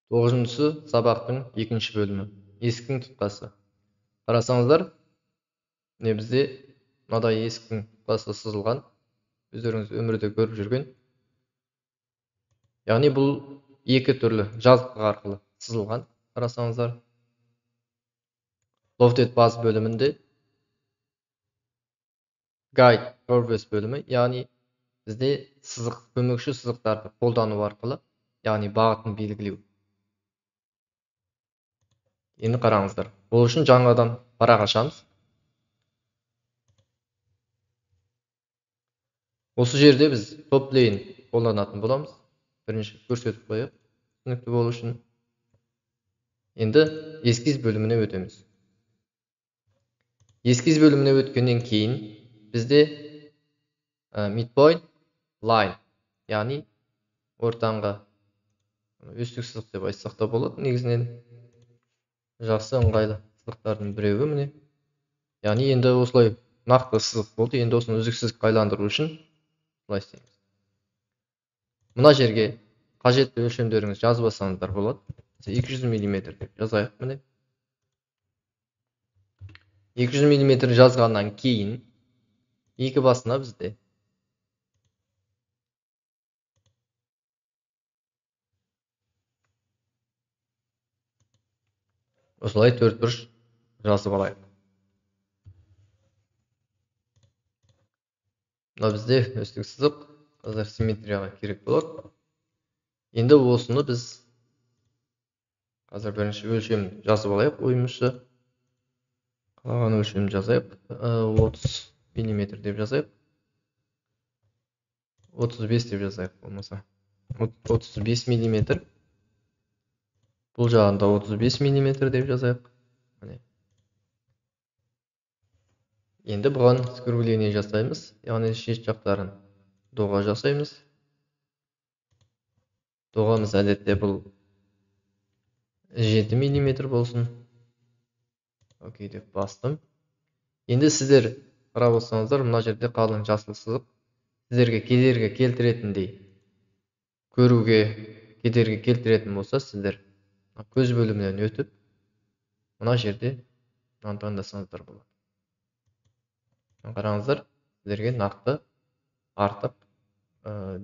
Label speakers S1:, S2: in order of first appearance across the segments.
S1: Тоғызыншы сабақтың екінші бөлімі. Есіктің тұтқасы. Қарасаңыздар, міне бізде мынадай есіктің тұтқасы сызылған. Өздеріңіз өмірде көріп жүрген. Яғни бұл екі түрлі жазықтық арқылы сызылған. Қарасаңыздар, Lofted Base бөлімінде Guide Curves бөлімі, яғни бізде сызық, көмекші сызықтарды қолдану арқылы, яғни бағытын белгілеу. Енді қараңыздар, ол үшін жаңадан парақ ашамыз. Осы жерде біз топ плейн қолданатын боламыз. Бірінші көрсетіп қояйық, түсінікті болу үшін. Енді эскиз бөліміне өтеміз. Эскиз бөліміне өткеннен кейін бізде midpoint line, яғни ортаңғы өстік сызық деп айтсақ та болады. Негізінен жақсы ыңғайлы сызықтардың біреуі міне. Яғни енді осылай нақты сызық болды. Енді осыны үзік сызыққа айландыру үшін былай істейміз. Мына жерге қажетті өлшемдеріңізді жазып алсаңыздар болады. 200 миллиметр деп жазайық міне. 200 миллиметр жазғаннан кейін екі басына бізде осылай төрт бұрыш жазып алайық. Мына бізде өстік сызық қазір симметрияға керек болады. Енді осыны біз қазір бірінші өлшем жазып алайық ойымызша. Қалаған өлшем жазайық. 30 миллиметр деп жазайық. 35 деп жазайық болмаса. 35 миллиметр. Бұл жағында 35 миллиметр деп жазайық. Міне. Енді бұған скругление жасаймыз, яғни шет жақтарын доға жасаймыз. Доғамыз әдетте бұл 7 миллиметр болсын. Окей деп бастым. Енді сіздер қарап отырсаңыздар, мына жерде қалың жасыл сызық сіздерге кедергі келтіретіндей, көруге кедергі келтіретін болса, сіздер көз бөлімінен өтіп, мына жерде мынаны таңдасаңыздар болады. Қараңыздар, сіздерге нақты артық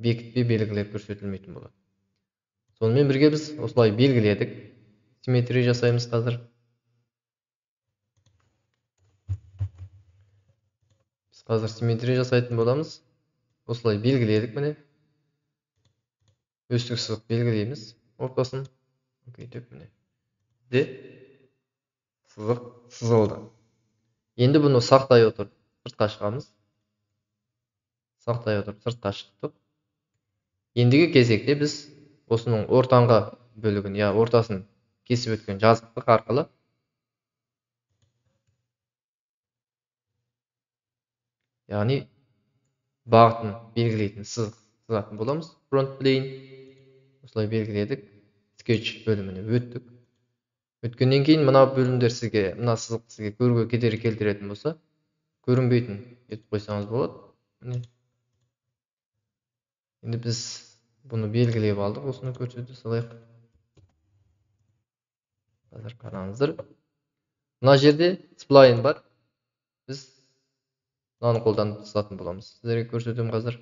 S1: бекітпе белгілер көрсетілмейтін болады. Сонымен бірге біз осылай белгіледік. Симметрия жасаймыз қазір. Біз қазір симметрия жасайтын боламыз. Осылай белгіледік міне. Өстік сызық белгілейміз ортасын. Окей деп міне. Де сызық сызылды. Енді бұны сақтай отырып сыртқа шығамыз. Сақтай отырып сыртқа шықтық. Ендігі кезекте біз осының ортаңғы бөлігін, я ортасын кесіп өткен жазықтық арқылы яғни бағытын белгілейтін сызық сызатын боламыз. Front plane осылай белгіледік. Sketch бөліміне өттік. Өткеннен кейін мына бөлімдер сізге, мына сызық сізге көруге кедергі келтіретін болса, көрінбейтін етіп қойсаңыз болады. Міне. Енді біз бұны белгілеп алдық, осыны көрсете салайық. Қазір қараңыздар. Мына жерде сплайн бар. Біз мынаны қолданып сызатын боламыз. Сіздерге көрсетемін қазір.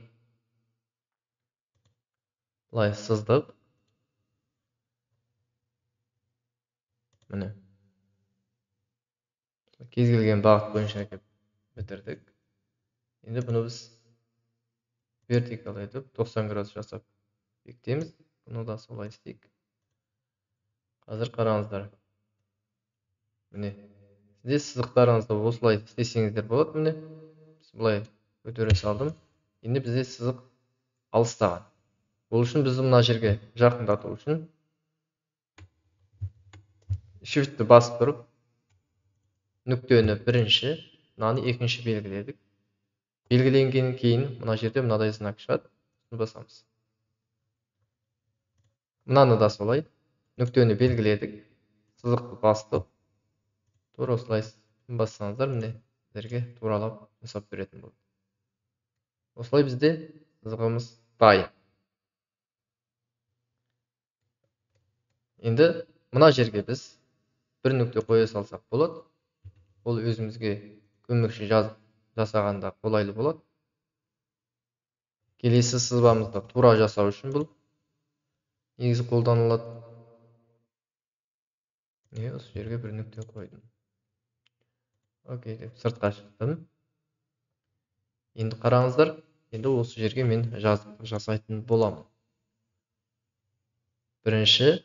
S1: Былай сыздық. Міне. Кез келген бағыт бойынша әкеп бітірдік. Енді бұны біз вертикал етіп 90 градус жасап бекітеміз. Бұны да солай істейік. Қазір қараңыздар. Міне. Сізде сызықтарыңызды осылай істесеңіздер болады. Міне. Біз былай көтере салдым. Енді бізде сызық алыстаған. Ол үшін біз мына жерге жақындату үшін Shift'ті басып тұрып нүктені бірінші, мынаны екінші белгіледік. Белгіленгеннен кейін мына жерде мынадай знак шығады. Соны басамыз. Мынаны да солай нүктені белгіледік, сызықты бастық. Тура осылай бассаңыздар, міне сіздерге туралап жасап беретін болады. Осылай бізде сызығымыз дайын. Енді мына жерге біз бір нүкте қоя салсақ болады. Ол өзімізге көмекші жасағанда қолайлы болады. Келесі сызбамызды тура жасау үшін бұл негізі қолданылады. Міне, осы жерге бір нүкте қойдым. Окей деп сыртқа шықтым. Енді қараңыздар, енді осы жерге мен жазықтық жасайтын боламын. Бірінші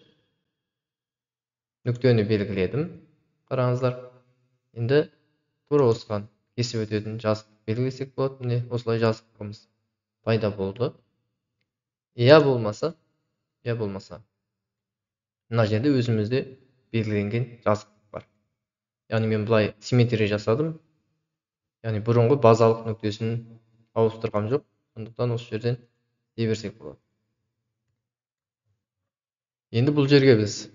S1: нүктені белгіледім. Қараңыздар, енді тура осыған кесіп өтетін жазықтық белгілесек болады. Міне, осылай жазықтығымыз пайда болды. Я болмаса, мына жерде өзімізде белгіленген жазықтық бар. Яғни мен былай симметрия жасадым. Яғни бұрынғы базалық нүктесін ауыстырғам жоқ. Сондықтан осы жерден дей берсек болады. Енді бұл жерге біз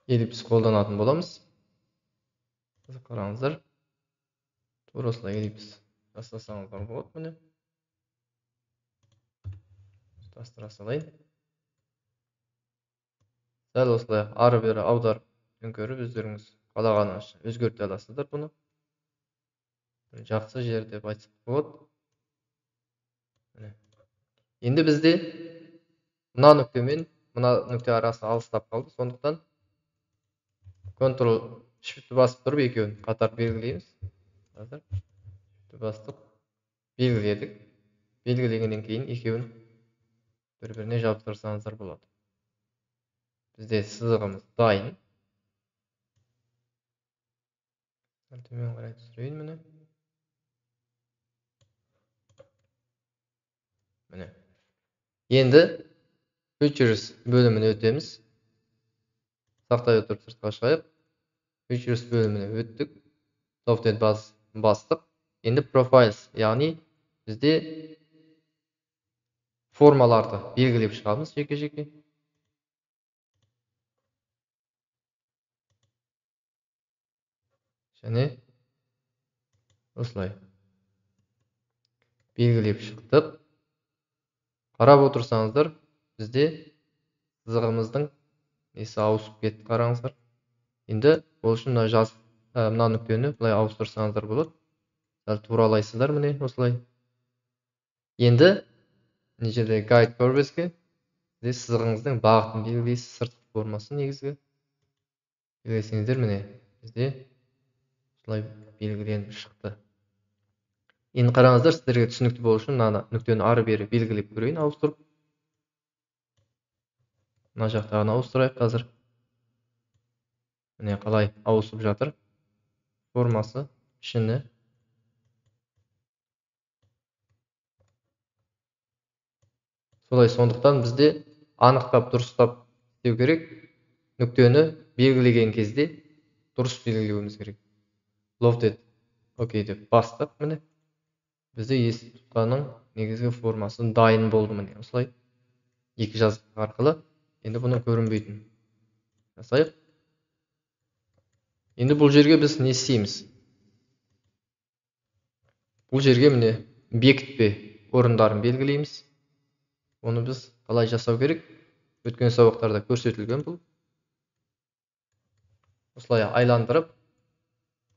S1: эллипс қолданатын боламыз. Қараңыздар, тура осылай эллипс жасасаңыздар болады. Міне, ұстастыра салайын. Сәл осылай ары бері аударып төңкеріп өздеріңіз қалағаныңызша өзгерте аласыздар бұны. Бір жақсы жер деп айтсақ болады. Міне. Енді бізде мына нүкте мен мына нүкте арасы алыстап қалды. Сондықтан Ctrl Shift'ті басып тұрып екеуін қатар белгілейміз. Қазір Shift'ті бастық, белгіледік. Белгілегеннен кейін екеуін бір-біріне жабыстырсаңыздар болады. Бізде сызығымыз дайын. Төмен қарай түсірейін міне. Міне. Енді Features бөліміне өтеміз. Сақтай отырып сыртқа шығайық. Features бөліміне өттік. Software бастық. Енді Profiles, яғни бізде формаларды белгілеп шығамыз жеке-жеке. Және осылай белгілеп шықтық. Қарап отырсаңыздар, бізде сызығымыздың несі ауысып кетті, қараңыздар. Енді ол үшін мына нүктені былай ауыстырсаңыздар болады. Сәл туралайсыздар міне осылай. Енді мына жерде Guide Curves-ке бізде сызығыңыздың бағытын белгілейсіз, сыртқы формасы негізгі. Белгілесеңіздер, міне бізде осылай белгіленіп шықты. Енді қараңыздар, сіздерге түсінікті болу үшін мына нүктені ары бері белгілеп көрейін, ауыстырып. Мына жақтағын ауыстырайық қазір. Міне қалай ауысып жатыр формасы, пішіні. Солай, сондықтан бізде анықтап дұрыстап істеу керек. Нүктені белгілеген кезде дұрыс белгілеуіміз керек. Lofted окей деп бастық. Міне бізде есік тұтқаның негізгі формасы дайын болды. Міне осылай екі жазықтық арқылы. Енді бұны көрінбейтін жасайық. Енді бұл жерге біз не істейміз? Бұл жерге міне бекітпе орындарын белгілейміз. Оны біз қалай жасау керек? Өткен сабақтарда көрсетілген бұл. Осылай айландырып,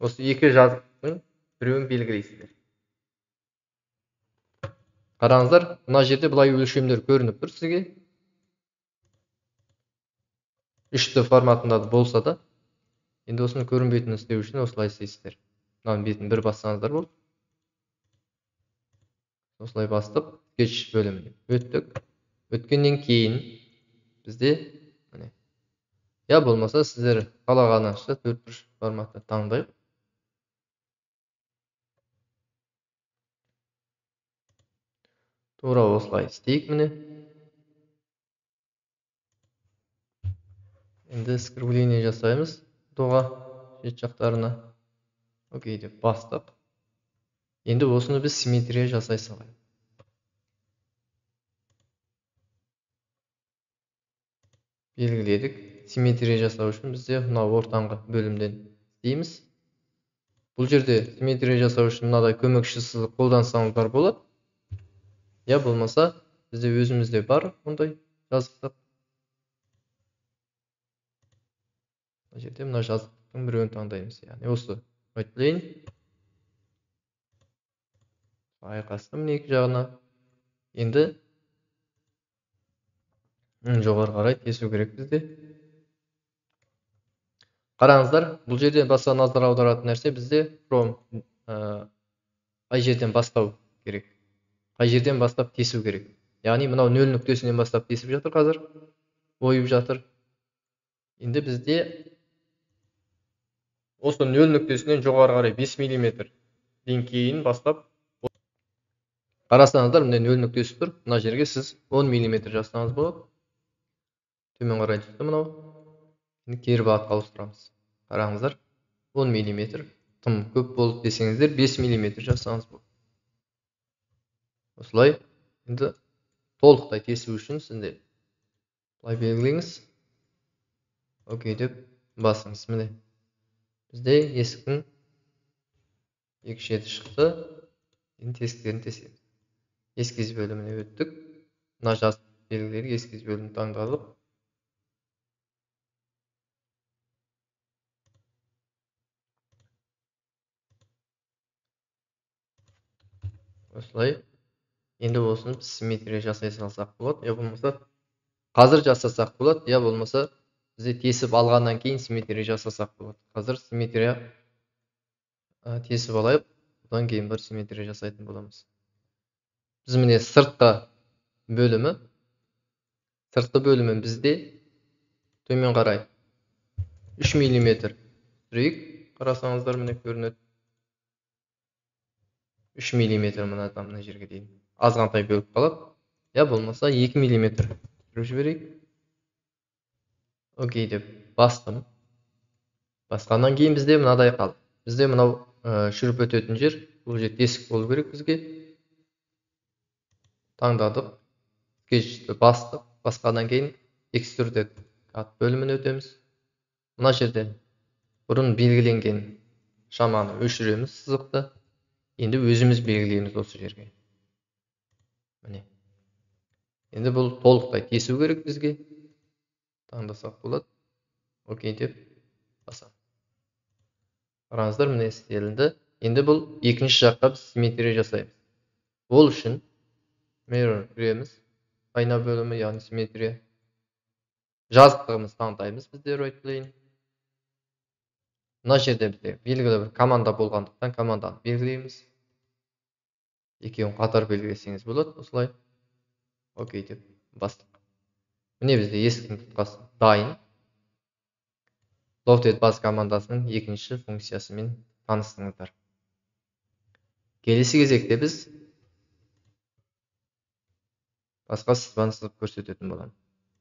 S1: осы екі жазықтың біреуін белгілейсіздер. Қараңыздар, мына жерде былай өлшемдер көрініп тұр сізге. 3D форматында болса да, енді осыны көрінбейтінін істеу үшін осылай істейсіздер. Мынаның бетін бір бассаңыздар болды. Осылай бастық, скетч бөліміне өттік. Өткеннен кейін бізде міне, я болмаса сіздер қалағаныңызша төрт бұрыш форматты таңдайық. Тура осылай істейік міне. Енді скругление жасаймыз доға шет жақтарына. Окей деп бастық. Енді осыны біз симметрия жасай салайық. Белгіледік. Симметрия жасау үшін бізде мына ортаңғы бөлімден істейміз. Бұл жерде симметрия жасау үшін мынадай көмекші сызық қолдансаңыздар болады. Я болмаса бізде өзімізде бар ондай жазықтық. Мына жерде мына жазықтықтың біреуін таңдаймыз. Яғни осы right plane. Айқасты міне екі жағына. Енді жоғары қарай тесу керек бізде. Қараңыздар, бұл жерде баса назар аударатын нәрсе бізде from қай жерден бастау керек. Қай жерден бастап тесу керек. Яғни мынау 0 нүктесінен бастап тесіп жатыр қазір. Ойып жатыр. Енді бізде осы 0 нүктесінен жоғары қарай 5 мм-ден кейін бастап қарасаңыздар, міне 0 нүктесі тұр. Мына жерге сіз 10 мм жазсаңыз болады. Төмен қарай түсті мынау. Енді кері бағытқа ауыстырамыз. Қараңыздар, 10 мм. Тым көп болды десеңіздер, 5 мм жазсаңыз болады. Осылай енді толықтай тесу үшін сізде былай белгілеңіз. Окей деп басыңыз. Міне бізде есіктің екі шеті шықты. Енді тесіктерін тесеміз. Эскиз бөліміне өттік. Мына жазық белгілері эскиз бөлімін таңдадық. Осылай. Енді осыны біз симметрия жасай салсақ болады. Я болмаса қазір жасасақ болады, я болмаса бізде тесіп алғаннан кейін симметрия жасасақ болады. Қазір симметрия тесіп алайық, одан кейін бір симметрия жасайтын боламыз. Біз міне сыртқы бөлімі, сыртқы бөлімі бізде төмен қарай 3 мм түсірейік. Қарасаңыздар міне көрінеді. 3 мм мынадан мына жерге дейін азғантай бөліп қалады. Я болмаса 2 мм түсіріп жіберейік. Окей деп бастым. Басқаннан кейін бізде мынадай қалды. Бізде мынау шүріп өтетін жер, бұл жер тесік болу керек бізге. Таңдадық. Скетчті бастық. Басқаннан кейін Extruded Cut бөліміне өтеміз. Мына жерден бұрын белгіленген шаманы өшіреміз, сызықты. Енді өзіміз белгілейміз осы жерге. Міне. Енді бұл толықтай тесу керек бізге. Таңдасақ болады. Окей деп басамыз. Қараңыздар, міне істелінді. Енді бұл екінші жаққа біз симметрия жасаймыз. Ол үшін mirror кіреміз. Айна бөлімі, яғни симметрия. Жазықтығымызды таңдаймыз бізде right plane. Мына жерде бізде белгілі бір команда болғандықтан команданы белгілейміз. Екеуін қатар белгілесеңіз болады осылай. Окей деп бастық. Міне бізде есіктің тұтқасы дайын. Lofted Buzz командасының екінші функциясымен таныстыңыздар. Келесі кезекте біз басқа сызбаны сызып көрсететін боламыз.